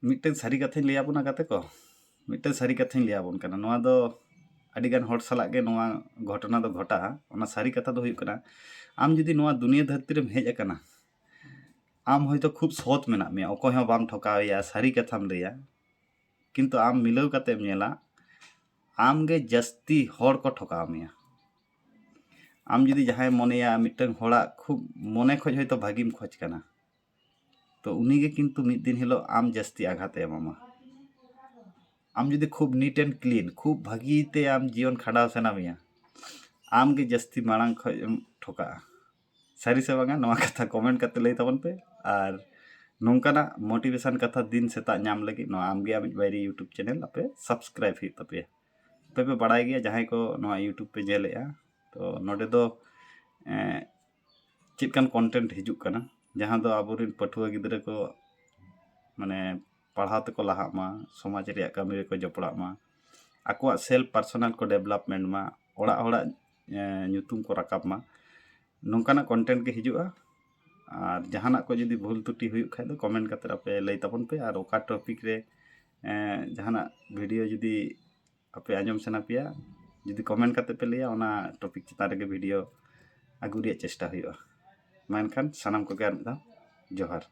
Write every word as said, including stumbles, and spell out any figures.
ᱢᱤᱫᱴᱮᱱ ᱥᱟᱹᱨᱤ ᱠᱟᱛᱷᱟᱧ ᱞᱟᱹᱭᱟᱵᱚᱱᱟ ᱜᱟᱛᱮ ᱠᱚ, ᱢᱤᱫᱴᱮᱱ ᱥᱟᱹᱨᱤ ᱠᱟᱛᱷᱟᱧ ᱞᱟᱹᱭᱟᱵᱚᱱ ᱠᱟᱱᱟ᱾ ᱱᱚᱣᱟ ᱫᱚ ᱟᱹᱰᱤᱜᱟᱱ ᱦᱚᱲ ᱥᱟᱞᱟᱜ ᱜᱮ ᱱᱚᱣᱟ ᱜᱷᱚᱴᱚᱱᱟ ᱫᱚ ᱜᱷᱚᱴᱟᱜᱼᱟ᱾ ᱚᱱᱟ ᱥᱟᱹᱨᱤ ᱠᱟᱛᱷᱟ ᱫᱚ ᱦᱩᱭᱩᱜ ᱠᱟᱱᱟ, ᱟᱢ ᱡᱩᱫᱤ ᱱᱚᱣᱟ ᱫᱩᱱᱤᱭᱟᱹ ᱫᱷᱟᱹᱨᱛᱤ ᱨᱮᱢ ᱦᱮᱡ ᱟᱠᱟᱱᱟ, ᱟᱢ ᱦᱚᱭᱛᱳ ᱠᱷᱩᱵ ᱥᱚᱛ ᱢᱮᱱᱟᱜ ᱢᱮᱭᱟ, ᱚᱠᱚᱭ ᱦᱚᱸ ᱵᱟᱢ ᱴᱷᱚᱠᱟᱣᱮᱭᱟ, ᱥᱟᱹᱨᱤ ᱠᱟᱛᱷᱟᱢ ᱞᱟᱹᱭᱟ, ᱠᱤᱱᱛᱩ ᱟᱢ ᱢᱤᱞᱟᱹᱣ ᱠᱟᱛᱮᱢ ᱧᱮᱞᱟ, ᱟᱢ ᱜᱮ ᱡᱟᱹᱥᱛᱤ ᱦᱚᱲ ᱠᱚ ᱴᱷᱚᱠᱟᱣ ᱢᱮᱭᱟ᱾ ᱟᱢ ᱡᱩᱫᱤ ᱡᱟᱦᱟᱸᱭ ᱢᱚᱱᱮᱭᱟ ᱢᱤᱫᱴᱟᱝ ᱦᱚᱲᱟᱜ ᱠᱷᱩᱵ ᱢᱚᱱᱮ ᱠᱷᱚᱡ ᱦᱚᱭᱛᱳ ᱵᱷᱟᱹᱜᱤᱢ ᱠᱷᱚᱡᱽ ᱠᱟᱱᱟ, ᱛᱚ ᱩᱱᱤᱜᱮ ᱠᱤᱱᱛᱩ ᱢᱤᱫ ᱫᱤᱱ ᱦᱤᱞᱳᱜ ᱟᱢ ᱡᱟᱹᱥᱛᱤ ᱟᱜᱷᱟᱛ ᱮ ᱮᱢᱟᱢᱟ᱾ ᱟᱢ ᱡᱩᱫᱤ ᱠᱷᱩᱵ neat and clean, ᱠᱷᱩᱵ ᱵᱷᱟᱹᱜᱤ ᱛᱮ ᱟᱢ ᱡᱤᱭᱚᱱ ᱠᱷᱟᱸᱰᱟᱣ ᱥᱟᱱᱟ ᱢᱮᱭᱟ, ᱟᱢ ᱜᱮ ᱡᱟᱹᱥᱛᱤ ᱢᱟᱲᱟᱝ ᱠᱷᱚᱡ ᱮᱢ ᱴᱷᱚᱠᱟᱜᱼᱟ᱾ ᱥᱟᱹᱨᱤ ᱥᱮ ᱵᱟᱝᱟ, ᱱᱚᱣᱟ ᱠᱟᱛᱷᱟ comment ᱠᱟᱛᱮ ᱞᱟᱹᱭ ᱛᱟᱵᱚᱱ ᱯᱮ᱾ ᱟᱨ ᱱᱚᱝᱠᱟᱱᱟᱜ motivation ᱠᱟᱛᱷᱟ ᱫᱤᱱ ᱥᱮᱛᱟᱜ ᱧᱟᱢ ᱞᱟᱹᱜᱤᱫ ᱱᱚᱣᱟ ᱟᱢᱜᱮ ᱟᱢᱤᱡ ᱵᱟᱭᱨᱤ YouTube channel ᱟᱯᱮ subscribe ᱦᱩᱭᱩᱜ ᱛᱟᱯᱮᱭᱟ᱾ ᱟᱯᱮ ᱯᱮ ᱵᱟᱲᱟᱭ ᱜᱮᱭᱟ, ᱡᱟᱦᱟᱸᱭ ᱠᱚ ᱱᱚᱣᱟ YouTube ᱯᱮ ᱧᱮᱞᱮᱫᱼᱟ, ᱛᱚ ᱱᱚᱰᱮ ᱫᱚ ᱮᱸ, ᱪᱮᱫ ᱠᱟᱱ content ᱦᱤᱡᱩᱜ ᱠᱟᱱᱟ, ᱡᱟᱦᱟᱸ ᱫᱚ ᱟᱵᱚᱨᱮᱱ ᱯᱟᱹᱴᱷᱩᱣᱟᱹ ᱜᱤᱫᱽᱨᱟᱹ ᱠᱚ ᱢᱟᱱᱮ ᱯᱟᱲᱦᱟᱣ ᱛᱮᱠᱚ ᱞᱟᱦᱟᱜ ᱢᱟ, ᱥᱚᱢᱟᱡᱽ ᱨᱮᱭᱟᱜ ᱠᱟᱹᱢᱤ ᱨᱮᱠᱚ ᱡᱚᱯᱲᱟᱜ ᱢᱟ, ᱟᱠᱚᱣᱟᱜ self personal ᱠᱚ development ᱢᱟ, ᱚᱲᱟᱜ ᱦᱚᱲᱟᱜ ᱮᱸ, ᱧᱩᱛᱩᱢ ᱠᱚ ᱨᱟᱠᱟᱵ ᱢᱟ, ᱱᱚᱝᱠᱟᱱᱟᱜ content ᱜᱮ ᱦᱤᱡᱩᱜᱼᱟ᱾ ᱟᱨ ᱡᱟᱦᱟᱱᱟᱜ ᱠᱚ ᱡᱩᱫᱤ ᱵᱷᱩᱞ ᱛᱩᱴᱤ ᱦᱩᱭᱩᱜ ᱠᱷᱟᱡ ᱫᱚ comment ᱠᱟᱛᱮ ᱟᱯᱮ ᱞᱟᱹᱭ ᱛᱟᱵᱚᱱ ᱯᱮ, ᱟᱨ ᱚᱠᱟ topic ᱨᱮ ᱮᱸ, ᱡᱟᱦᱟᱱᱟᱜ video ᱡᱩᱫᱤ ᱟᱯᱮ ᱟᱸᱡᱚᱢ ᱥᱟᱱᱟ ᱯᱮᱭᱟ, ᱡᱩᱫᱤ comment ᱠᱟᱛᱮ ᱯᱮ ᱞᱟᱹᱭᱟ, ᱚᱱᱟ topic ᱪᱮᱛᱟᱱ ᱨᱮᱜᱮ video ᱟᱹᱜᱩ ᱨᱮᱭᱟᱜ ᱪᱮᱥᱴᱟ ᱦᱩᱭᱩᱜᱼᱟ᱾ ᱢᱟ ᱮᱱᱠᱷᱟᱱ ᱥᱟᱱᱟᱢ ᱠᱚᱜᱮ ᱟᱨ ᱢᱤᱫ ᱫᱷᱟᱣ ᱡᱚᱦᱟᱨ᱾